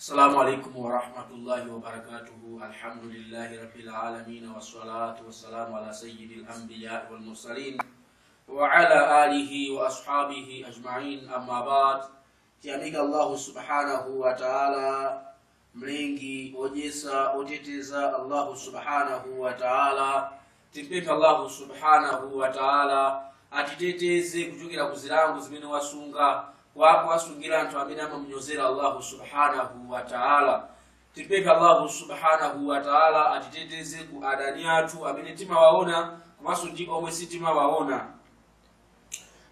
Assalamu alaikum warahmatullahi wabarakatuhu. Alhamdulillahi rabbil alamin, wassalatu wassalamu ala sayyidil anbiya wal mursalin wa ala alihi wa ashabihi ajma'in, amma ba'd. Tiyamika Allahu subhanahu wa ta'ala, mlengi, odyetsa, oteteza, Allahu subhanahu wa ta'ala. Timpemphe Allahu subhanahu wa ta'ala atiteteze kuchokera ku zilango zimene wasunga wapo wasungira anthu amene amamunyozera Allahu subhanahu wa ta'ala. Timpemphe Allahu subhanahu wa ta'ala atiteteze ku adani athu amene timawaona komanso ndi omwe sitimawaona.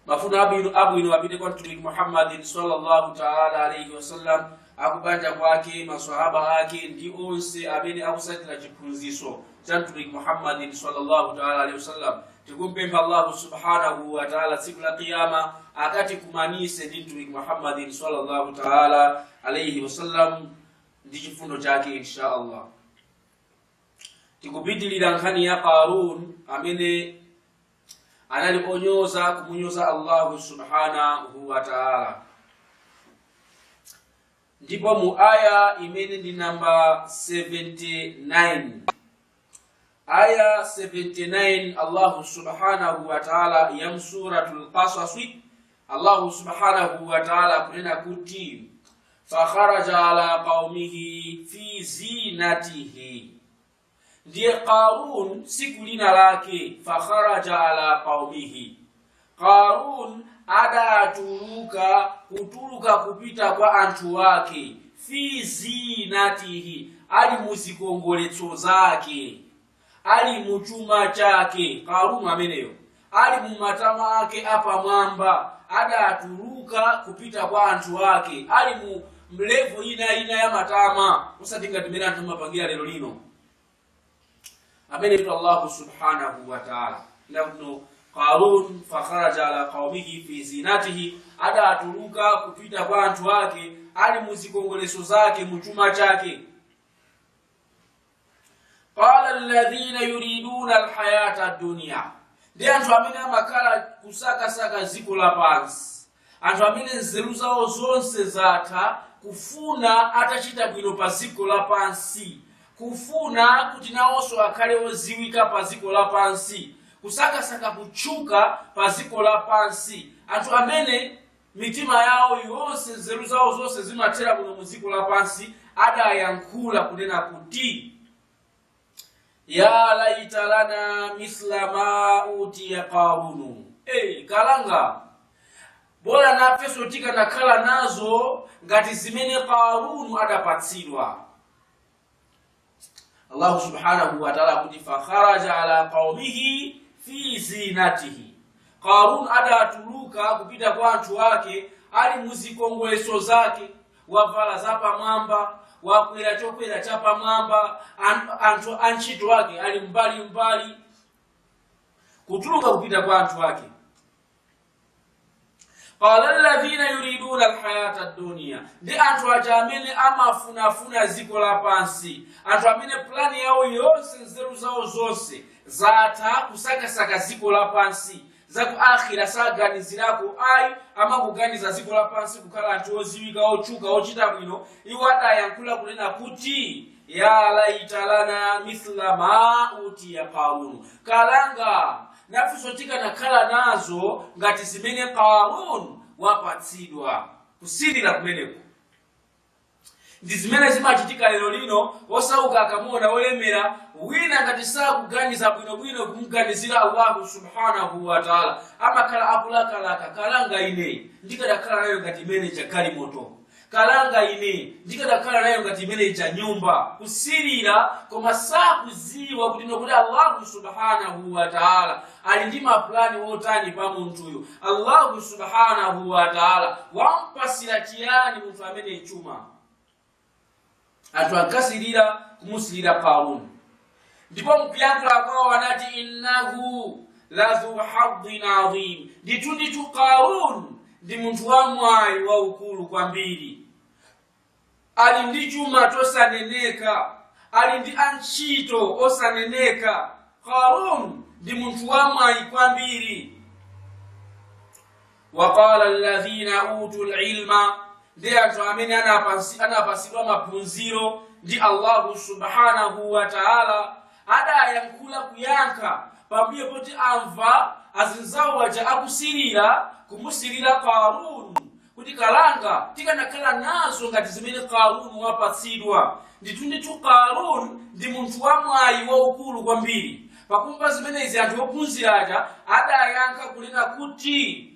Mafuno abwino abwino apite kwa Mtumiki Muhammadin sallallahu ta'ala alayhi wasallam, akubanja kwake, maswahaba ake ndi onse amene akusatira chiphunzitso cha Mtumiki Muhammadin sallallahu ta'ala alayhi wasallam. Tikumpempha Allahu subhanahu wa ta'ala tsiku la Qiyama akatikumanise ndi Mtumiki Muhammadin sallallahu ta'ala alayhi wasallam ndi chifundo chake, insha Allah. Tikupitilira nkhani ya Qarun amene anali onyoza, kumunyoza Allahu subhanahu wa ta'ala. Ndipo mu aya imene ndi namba 79, aya 79, Allahu subhanahu wa ta'ala ya msuratul Qasasi, Allahu subhanahu wa ta'ala kunena kuti fakharaja ala qaumihi fi zinatihi. Ndiye Qarun siku lina lake, fakharaja ala qaumihi, Qarun adatuluka, kutuluka kupita kwa anthu ake, fi zinatihi, ali muzikongoletso zake, ali muchuma chake. Qarun ameneyo ali mumatama ake apamwamba, adatuluka kupita kwa anthu ake ali mu level ina ina ya matama, usati ngati mmene anthu amapangira lero lino. Amene Allahu subhanahu wa ta'ala ndakuno Qarun fakharaja ala qaumihi fi zinatihi, adatuluka kupita kwa anthu ake ali muzikongoleso zake, muchuma chake. Qala alladhina yuriduna alhayata ad-dunya, ndi anthu amene amakhala kusakasaka dziko lapansi, anthu amene nzeru zawo zonse zatha kufuna atachita bwino pa dziko lapansi, kufuna kuti nawonso akhale oziwika pa dziko lapansi, kusakasaka kutchuka pa dziko lapansi, anthu amene mitima yawo yonse, nzeru zawo zonse zimathera kuno mu dziko lapansi, adayankhula kunena kuti ya laita lana mithla ma utiya Qarunu. Hey, kalanga, bola nafenso tikanakhala nazo ngati zimene Qarunu adapatsidwa. Allahu subhanahu wa ta'ala kuti fakharaja ala qaumihi fi zinatihi, Qarun adatuluka kupita kwa anthu ake ali muzikongoleso zake, wavala zapamwamba, wakwera chokwera chapamwamba, anthu antchito ake ali mbali mbali, kutuluka kupita kwa anthu ake. Qala alladhina yuriduna alhayata ad-dunya, ndi anthu aja amene amafunafuna dziko lapansi, anthu amene plani yawo yonse, nzeru zawo zonse zatha kusakasaka dziko lapansi, zaku akhira saganizirako ayi, amakuganiza dziko lapansi, kukhala anthu oziwika, otchuka, ochita bwino. Iwo adayankhula kunena kuti ya laita lana mithla ma utiya Qarun, kalanga nafenso tikanakhala nazo ngati zimene Qarun wapatsidwa. Kusilira kumeneko ndi zimene zimachitika lero lino. Osauka akamuona olemera wina, ngati sakuganiza bwinobwino kumuganizira Allahu subhanahu wa ta'ala, amakhala akulakalaka, kalanga ine ndikadakhala nayo ngati imene galimoto, kalanga ine ndikadakhala nayo ngati imene ija nyumba, kusilira, koma sakuziwa kuti nokuti Allahu subhanahu wa ta'ala ali ndi mapulani otani pa munthuyo, Allahu subhanahu wa ta'ala wampasira chiyani munthu amene chuma. Anthu ankasilira, kumusilira Qarun, ndipo mkuyankhula kwawo anati innahu ladhu haddin adhim, ndithu ndithu Qarun ndi munthu wamwayi waukulu kwambiri, ali ndi chuma chosaneneka, ali ndi antchito osaneneka. Qarun ndi munthu wamwayi kwambiri. Waqala alladhina utul ilma, Ndi anthu amene anapasidwa maphunziro ndi Allahu subhanahu wa taala adayankhula kuyankha pambuyo poti amva azinzawo aja akusilira, kumusilira Karun kuti kalanga tikanakhala nazo ngati zimene Karun wapatsidwa. Ndithu ndithu Karun ndi munthu wa mwayi waukulu kwambiri. Pakumva zimenezi anthu ophunzira aja adayankha kunena kuti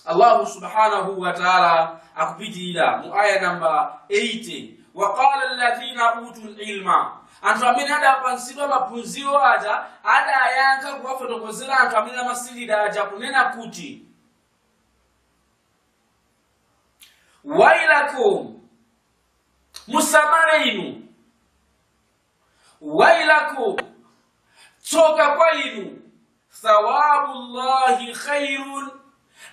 Allahu subhanahu wa taala akupitirira mu aya namba 80, waqala alladhina utul ilma, anthu amene adapatsidwa maphunziro aja adayankha kuwafotokozera anthu amene amasilira aja kunena kuti wailakum, musamale inu, wailakum, tsoka kwa inu, thawabu llahi khairun,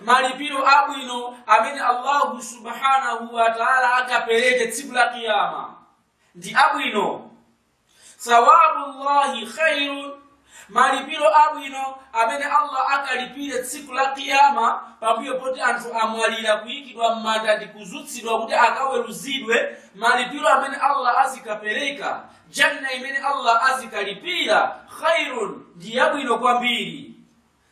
malipiro abwino amene Allahu subhanahu wa taala akapereke tsiku la kiyama ndi abwino. Thawabu llahi khairun, malipiro abwino amene Allah akalipire tsiku la kiyama pambuyo poti anthu amwalira, kuyikidwa m'manda ndi kuzutsidwa kuti akaweruzidwe, malipiro amene Allah azikapereka, janna imene Allah azikalipira, khairun, ndi yabwino kwambiri,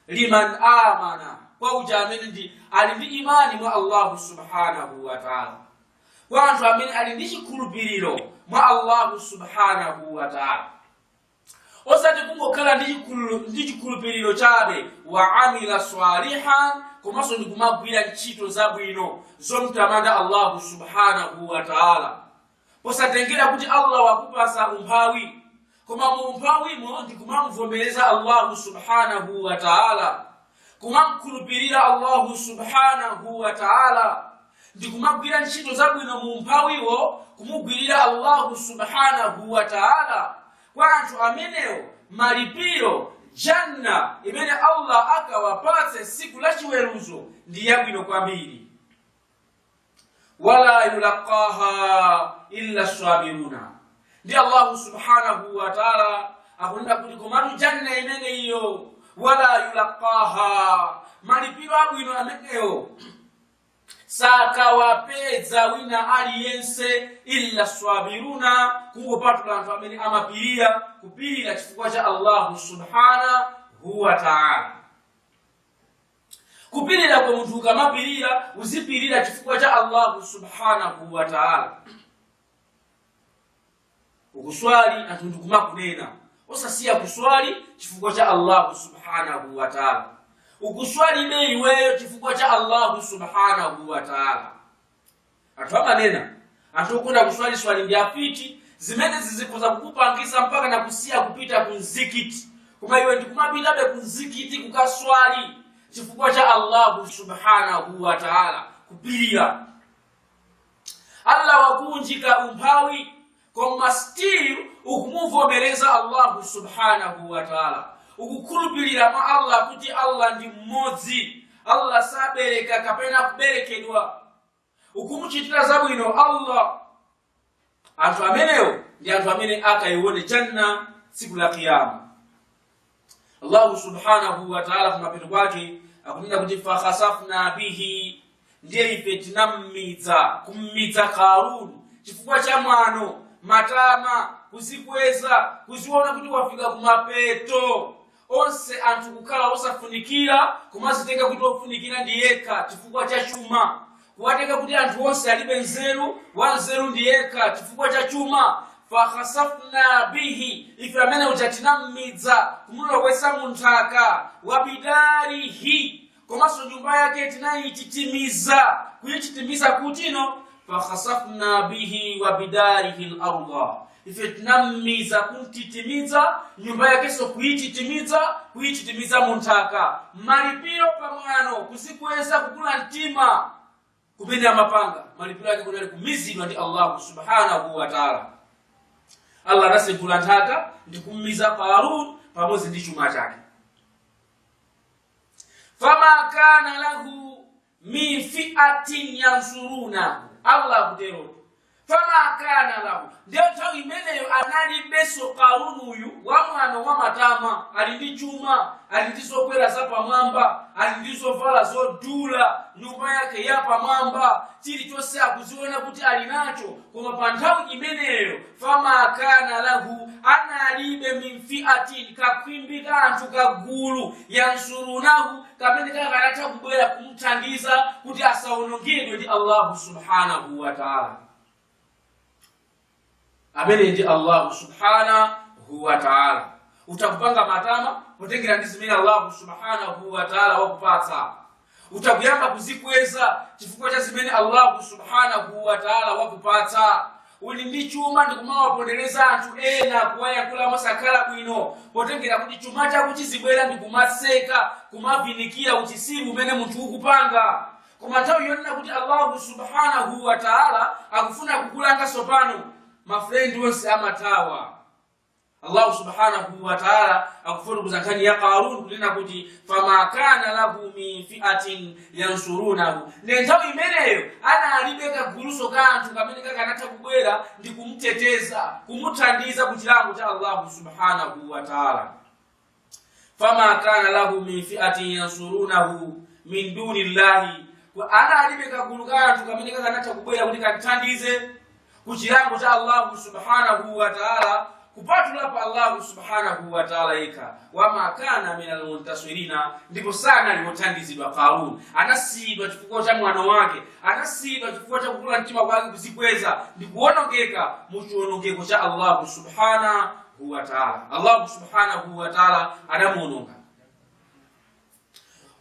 liman amana, kwa uja amene ndi ali ndi imani mwa Allahu subhanahu wa taala, kwa anthu amene ali ndi chikhulupiriro mwa Allahu subhanahu wa taala, osati kungokhala ndi chikhulupiriro chabe, wa amila salihan, komanso ndi kumagwira ntchito zabwino zomtamanda Allahu subhanahu wa taala, posatengera kuti Allah wakupasa umphawi, koma mu umphawimo ndi kumamvomereza Allahu subhanahu wa taala, kumamkhulupirira Allahu subhanahu wa taala, ndi kumagwira ntchito zabwino mu umphawiwo, kumugwirira Allahu subhanahu wa taala. Kwa anthu amenewo malipiro, janna imene Allah akawapatse tsiku la chiweruzo ndi yabwino kwambiri. Wala yulaqaha illa sabiruna, ndi Allahu subhanahu wa taala akunena kuti komatu janna imene iyo, wala yulaqaha, malipiro abwino amenewo sakawapeza wina aliyense, illa sabiruna, kungopatula anthu amene amapirira, kupirira chifukwa cha Allahu subhanahu wa taala. Kupirira kwa munthu, ukamapirira uzipirira chifukwa cha Allahu subhanahu wa taala. Ukuswali anthu ndikumakunena, osasiya kuswali chifukwa cha Allahu subhanahu wa taala. Ukuswalibe iweyo chifukwa cha Allahu subhanahu wa taala. Anthu amanena anthu okonda kuswaliswali ndi afiti, zimene zizikhoza kukupangisa mpaka na kusiya kupita ku mzikiti, koma iwe ndikumapitabe ku mzikiti kukaswali chifukwa cha Allahu subhanahu wa taala. Kupirira, Allah wakunjika umphawi, koma still ukumuvomereza Allahu subhanahu wa taala, ukukhulupirira mwa Allah kuti Allah ndi mmodzi, Allah sabereka kapena kuberekedwa, ukumuchitira zabwino Allah. Anthu amenewo ndi anthu amene akayione janna tsiku la kiyama. Allahu subhanahu wa taala kumapeto kwake akunena kuti fakhasafna bihi, ndiye ife tinammidza, kummidza Karun chifukwa cha mwano, matama, kuzikweza, kuziona kuti wafika kumapeto onse, anthu kukhala osafunikira, kumazitenga kuti ofunikira ndi yekha chifukwa cha chuma, kuwatenga kuti anthu onse alibe nzeru, wanzeru ndi yekha chifukwa cha chuma. Fakhasafna bihi, ife amene uja tinammidza, kumulowesa munthaka, wabidarihi, komanso nyumba yake tinayititimiza, kuyititimiza kutino, fakhasafna bihi wabidarihi larda, ife tinammiza, kumtitimiza, nyumba yakenso kuyititimiza, kuyititimiza munthaka. Malipiro pamwano, kuzikweza, kukula mtima kumene amapanga, malipiro ake kunali kumizidwa ndi Allahu subhanahu wa taala. Allah anasegula nthaka ndi kummiza Qarun pamodzi ndi chuma chake. Fama kana lahu min fi'atin yansurunahu, Allah akutero, Fama kana lahu, ndiyo nthawi imeneyo analibenso Karunuyu wamwano wamatama, ali ndi chuma, ali ndi zokwera zapamwamba, ali ndi zovala zodula, nyumba yake yapamwamba, chilichonse akuziona kuti ali nacho. Koma pa nthawi imeneyo fama kana lahu, analibe min fiatin, kakhwimbi ka anthu, kagulu, yansurunahu, kamene kakanatha kubwera kumuthandiza kuti asawonongedwe ndi Allahu subhanahu wa taala. Amene ndi Allahu subhanahu wa taala. Utakupanga matama potengera ndi zimene Allahu subhanahu wa taala wakupatsa, utakuyamba kuzikweza chifukwa cha zimene Allahu subhanahu wa taala wakupatsa. Uli ndi chuma ndikumawapondereza anthu ena, kuwayankhula mosakhala bwino, potengera kuti chuma chako chizibwera ndikumaseka, kumavinikira uchisiru umene munthu ukupanga. Koma nthawi yonena kuti Allahu subhanahu wa taala akufuna kukulanga sopano, mafrendi onse amathawa. Allahu subhanahu wa taala akufotokoza nkhani ya Qarun kunena kuti fama kana lahu min fiatin yansurunahu, ndi nthawi imeneyo analibe kaguluso ka anthu kamene kakanatha kubwera ndi kumuteteza, kumuthandiza ku chilango cha Allahu subhanahu wa taala. Fama kana lahu min fiatin yansurunahu min duni llahi, analibe kagulu ka anthu kamene kakanatha kubwera kuti kamthandize ku chilango cha Allahu subhanahu wa taala, kupatulapo Allahu subhanahu wa taala yekha. Wama kana min almuntasirina, ndipo sanali wothandizidwa. Qarun anasiyidwa chifukwa cha mwano wake, anasiyidwa chifukwa cha kukula mtima kwake, kuzikweza ndi kuwonongeka mu chiwonongeko cha Allahu subhanahu wa taala. Allahu subhanahu wa taala anamuwononga.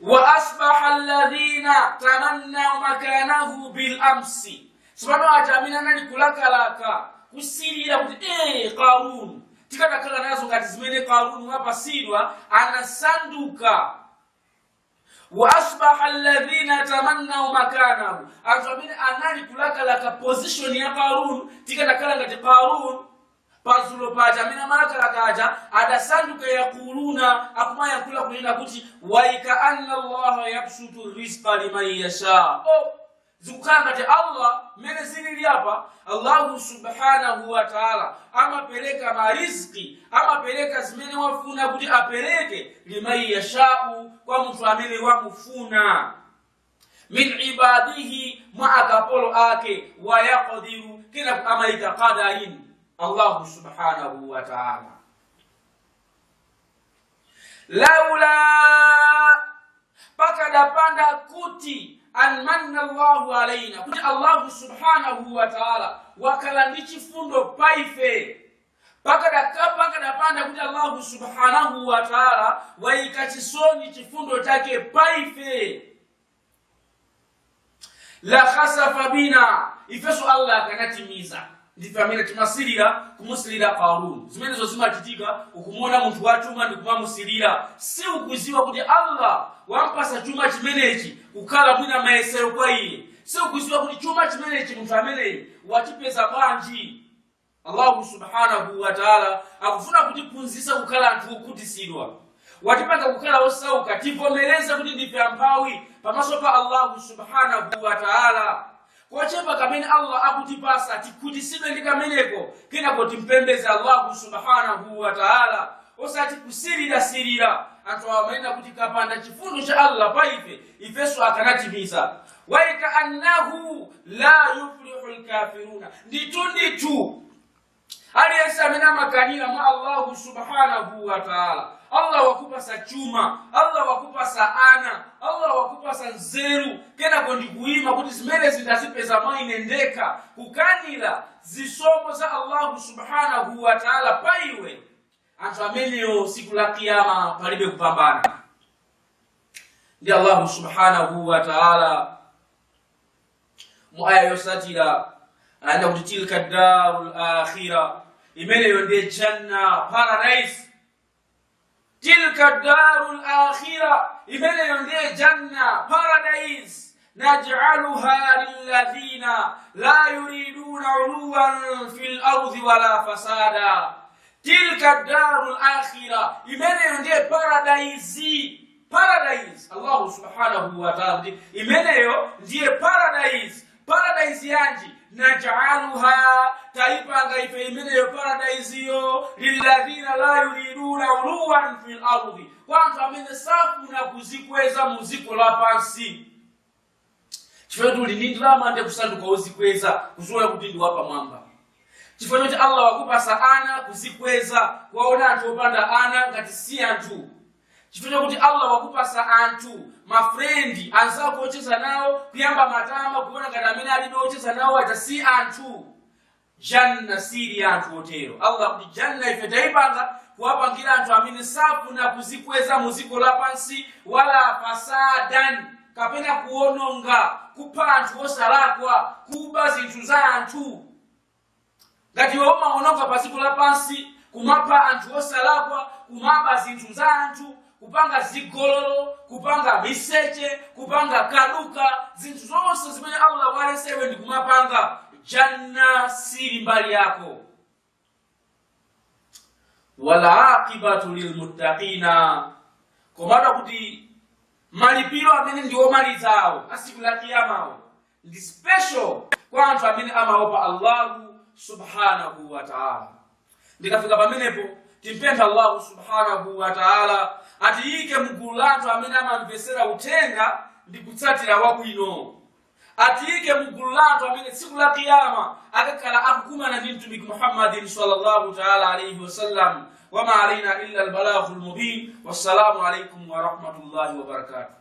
Wa asbaha alladhina tamannaw makanahu bil amsi, tsopano aja amene anali kulakalaka kusilira kuti Qarun tikanakhala nazo ngati zimene Qarun wapasidwa, anasanduka. Wa asbaha alladhina tamannaw makanahu, anthu amene anali kulakalaka position ya Qarun, tikanakhala ngati Qarun pazulo paja, amene amalakalaka aja adasanduka yaquluna, akumayankhula kunena kuti waika anna Allaha yabsutu rizqa liman yasha, oh, zikukhala ngati Allah mmene zilili apa, Allahu subhanahu wa taala amapereka mariziki, amapereka zimene wafuna kuti apereke, liman yashau, kwa munthu amene wamufuna, min ibadihi, mwa akapolo ake, wa yaqdiru, kena amayika qadarin Allahu subhanahu wa taala. Laula, pakadapanda kuti an manna Allahu alaina, kuti Allahu subhanahu wa taala wakhala ndi chifundo paife, pakadapanda kuti Allahu subhanahu wa taala wayika chisoni, chifundo chake paife, la khasafa bina, ifeso Allah akanatimiza. Ndife amene timasilira, kumusilira Qarun. Zimenezo zimachitika ukumuona munthu wachuma ndikumamusilira, si ukuziwa kuti Allah wampasa chuma chimenechi kukhala mwina mayesero kwa iye, si ukuziwa kuti chuma chimenechi munthu ameneyi wachipeza bwanji. Allahu subhanahu wa taala akufuna kutiphunzitsa kukhala anthu okhutitsidwa. Watipanga kukhala osauka, tivomereze kuti ndife amphawi pamaso pa Allahu subhanahu wa taala. Kochepa kamene Allah akutipasa, tikhutitsidwe ndi kameneko, kenako timpembeze Allahu subhanahu wa taala, osati kusilirasirira. Anthu awa amanena kuti kapanda chifundo cha Allah pa ife, ifenso akanatimiza. Waika annahu la yuflihu lkafiruna, ndithu ndithu aliyense amene amakanira mwa Allahu subhanahu wa taala, Allah wakupasa chuma, Allah wakupasa ana, Allah wakupasa nzeru, kenako ndikuyima kuti zimenezi ndazipeza mwa ine ndekha, kukanira zisomo za Allahu subhanahu wa taala pa iwe, anthu amenewo siku la kiyama palibe kupambana. Ndi Allahu subhanahu wa taala mu aya yosatira ayenda kuti tilka daru lakhira, imeneyo ndiye janna, paradise. Tilka daru lakhira, imeneyo ndiye janna, paradise, naj'aluha lilladhina la yuriduna uluwan fi lardi wala fasada. Tilka daru lakhira, imeneyo ndiye paradise. Paradise, Allahu subhanahu wa taala kuti imeneyo ndiye paradise. Paradise yanji? Najaluha, tayipanga ife imeneyo paradaiziyo, lilladhina la yuriduna uluwan fil ardi, kwa anthu amene safuna kuzikweza mu dziko lapansi. Chifukwa kuti uli ndi ndalama ndiye kusanduka wozikweza, kuziona kuti ndi wapamwamba. Chifukwa choti Allah wakupasa ana, kuzikweza, kuwaona anthu opanda ana ngati si anthu. Chifukwa chakuti Allah wakupasa anthu, mafrendi anzako ocheza nawo, kuyamba matama, kuona ngati amene alibe ocheza nawo aja si anthu. Janna sili anthu otero. Allah kuti janna ife tayipanga kuwapangira anthu amene safuna kuzikweza mu dziko lapansi, wala fasadan, kapena kuwononga, kupha anthu osalakwa, kuba zinthu za anthu. Ngati iwe umawononga pa dziko lapansi, kumapha anthu osalakwa, kumaba zinthu za anthu, kupanga zigololo, kupanga miseche, kupanga kaduka, zinthu zonse zimene Allah waletsa iwe ndi kumapanga, janna sili mbali yako. Wal aqibatu lilmuttaqina, komatu kuti malipiro amene ndi omalizawo asiku la kiyamawo ndi special kwa anthu amene amaopa Allahu subhanahu wa taala. Ndikafika pamenepo, timpempha Allahu subhanahu wa taala atiyike mgulu la anthu amene amamvesera uthenga ndi kutsatira wabwino, atiyike mgulu la anthu amene tsiku la kiyama akakhala akukumana ndi Mtumiki Muhammadin sallallahu taala alayhi wasallam. Wama alaina illa albalaghu lmubin. Wassalamu alaikum warahmatullahi wabarakatuh.